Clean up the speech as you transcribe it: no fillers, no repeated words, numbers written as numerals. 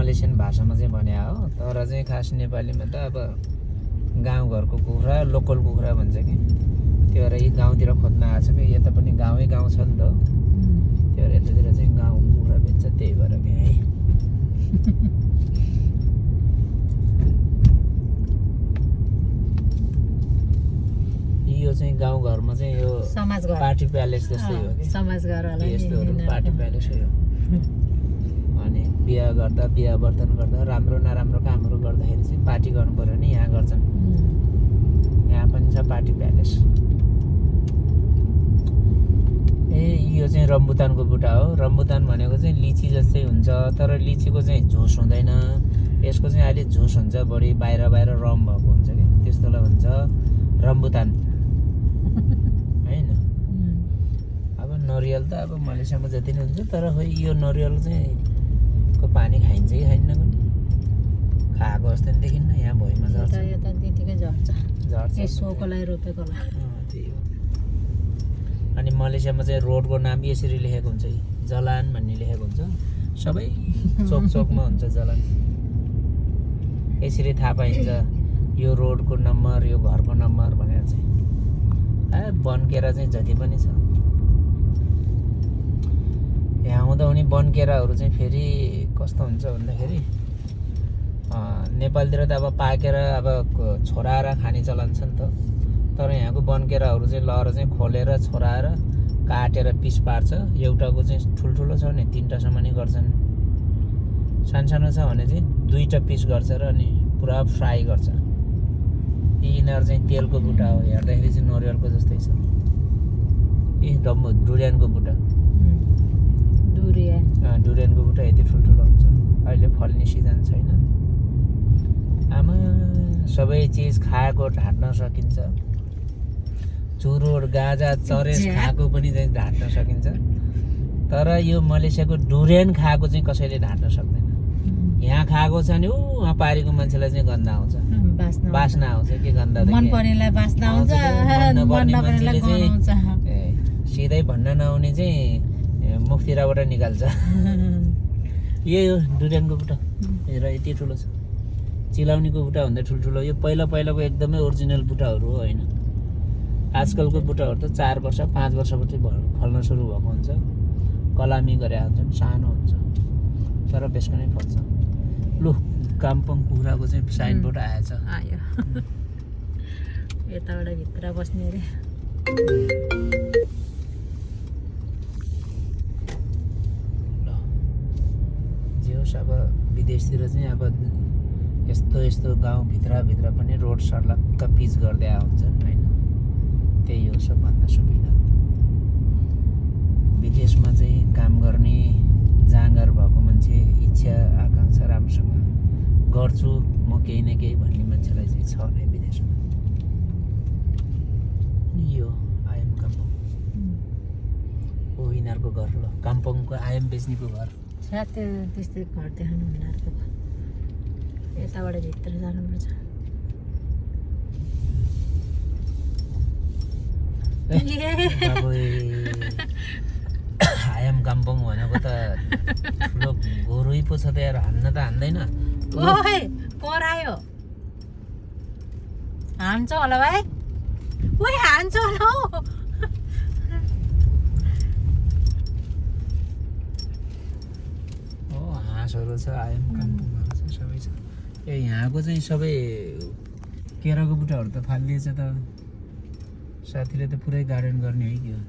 Malaysian भाषामा चाहिँ भने हो, तर चाहिँ खास नेपालीमा त अब गाउँघरको कुखुरा, लोकल कुखुरा भन्छ कि। त्यो भएर यी गाउँतिर खोज्न आएको छ कि, यता पनि गाउँ छ नि त। त्यो भएर यतातिर चाहिँ गाउँ कुखुरा बेच्छ, त्यही भएर कि है। यो चाहिँ गाउँघरमा चाहिँ यो पार्टी प्यालेस जस्तै हो कि, यस्तोहरू पार्टी प्यालेस हो। अनि बिहा बर्तन गर्दा राम्रो नराम्रो कामहरू गर्दाखेरि चाहिँ पार्टी गर्नु पर्यो नि, यहाँ गर्छन्। यहाँ पनि छ पार्टी प्यालेस। यो चाहिँ रम्बुतानको बुट्टा हो। रम्बुतान भनेको चाहिँ लिची जस्तै हुन्छ, तर लिचीको चाहिँ झुस हुँदैन। यसको चाहिँ अलिक झुस हुन्छ, बढी बाहिर रम भएको हुन्छ कि, त्यस्तोलाई भन्छ रम्बुतान होइन। अब नरिवल त अब मलेसियामा जति नै हुन्छ, तर खोइ यो नरिवल चाहिँ को पानी खाइन्छ कि खाइन्न कुनै, खाएको जस्तो नि देखिन्न। यहाँ भुइँमा झर्छ, त्यही हो। अनि मलेसियामा चाहिँ रोडको नाम यसरी लेखेको हुन्छ, जलान भन्ने लेखेको हुन्छ। सबै चोकमा हुन्छ जलान। यसरी थाहा पाइन्छ यो रोडको नम्बर, यो घरको नम्बर भनेर चाहिँ। बनकेरा चाहिँ जति पनि छ यहाँ हुँदाहुने बनकेराहरू चाहिँ फेरि कस्तो हुन्छ भन्दाखेरि नेपालतिर त अब पाकेर अब छोराएर खाने चलन छ नि त। तर यहाँको बनकेराहरू चाहिँ लहर चाहिँ खोलेर छोराएर काटेर पिस पार्छ। एउटाको चाहिँ ठुल्ठुलो छ भने 3टासम्म नै गर्छन्, सानो छ भने चाहिँ 2टा पिस गर्छ र अनि पुरा फ्राई गर्छ। यिनीहरू चाहिँ तेलको बुट्टा हो, हेर्दाखेरि चाहिँ नरिवलको जस्तै छ। डुरियानको बुट्टा, डुरियानको बुट्टा यति ठुल्ठुलो हुन्छ। अहिले फल्ने सिजन छैन। आमा सबै चिज खाएको ढाँट्न सकिन्छ। चुरोट, गाजा, चरेस खाएको पनि चाहिँ ढाँट्न सकिन्छ। तर यो मलेसियाको डुरियन खाएको चाहिँ कसैले ढाँट्न सक्दैन। यहाँ खाएको छ नि वहाँ पारीको मान्छेलाई चाहिँ गन्ध आउँछ, बास्ना आउँछ कि गन्ध सिधै भन्न नआउने चाहिँ मुखतिरबाट निकाल्छ। यही हो डुरियनको बुट्टा। हेर यति ठुलो छ। चिलाउनीको बुट्टा भन्दा ठुल्ठुलो। यो पहिलाको एकदमै ओरिजिनल बुट्टाहरू हो होइन। आजकलको बुट्टाहरू त 4 वर्ष 5 वर्षपछि फल्न सुरु भएको हुन्छ। कलामी गरे हुन्छन्, सानो हुन्छ तर बेसको नै फल्छ। लु काम्पोङ कुखुराको चाहिँ साइनबोर्ड आएछ। यताबाट भित्र बस्ने अरे। अब विदेशतिर चाहिँ अब यस्तो गाउँभित्र पनि रोड सर्लक्क पिच गर्दै हुन्छन् होइन। त्यही हो सबभन्दा सुविधा। विदेशमा चाहिँ काम गर्ने जाँगर भएको मान्छे, इच्छा आकाङ्क्षा राम्रोसँग गर्छु म केही न केही भन्ने मान्छेलाई चाहिँ छ नै विदेशमा। यो आयम काम्पोङ हो यिनीहरूको घर। ल काम्पोङको आयम बेच्नेको घर त्यस्तै घर देखाउनु उनीहरूको। यताबाट भित्र जानुपर्छ। आयम काम्पोङ भनेको त ठुलो गोरुई पो छ त यार। हान्न त हान्दैन। करायो हान्छ होला भाइ, हान्छ होला हौ। हाँसहरू छ, आयम काम्पोङहरू छ, सबै छ। यहाँको चाहिँ सबै केराको बुट्टाहरू त फालिदिएछ त। साथीले त पुरै गार्डन गर्ने है कि हो।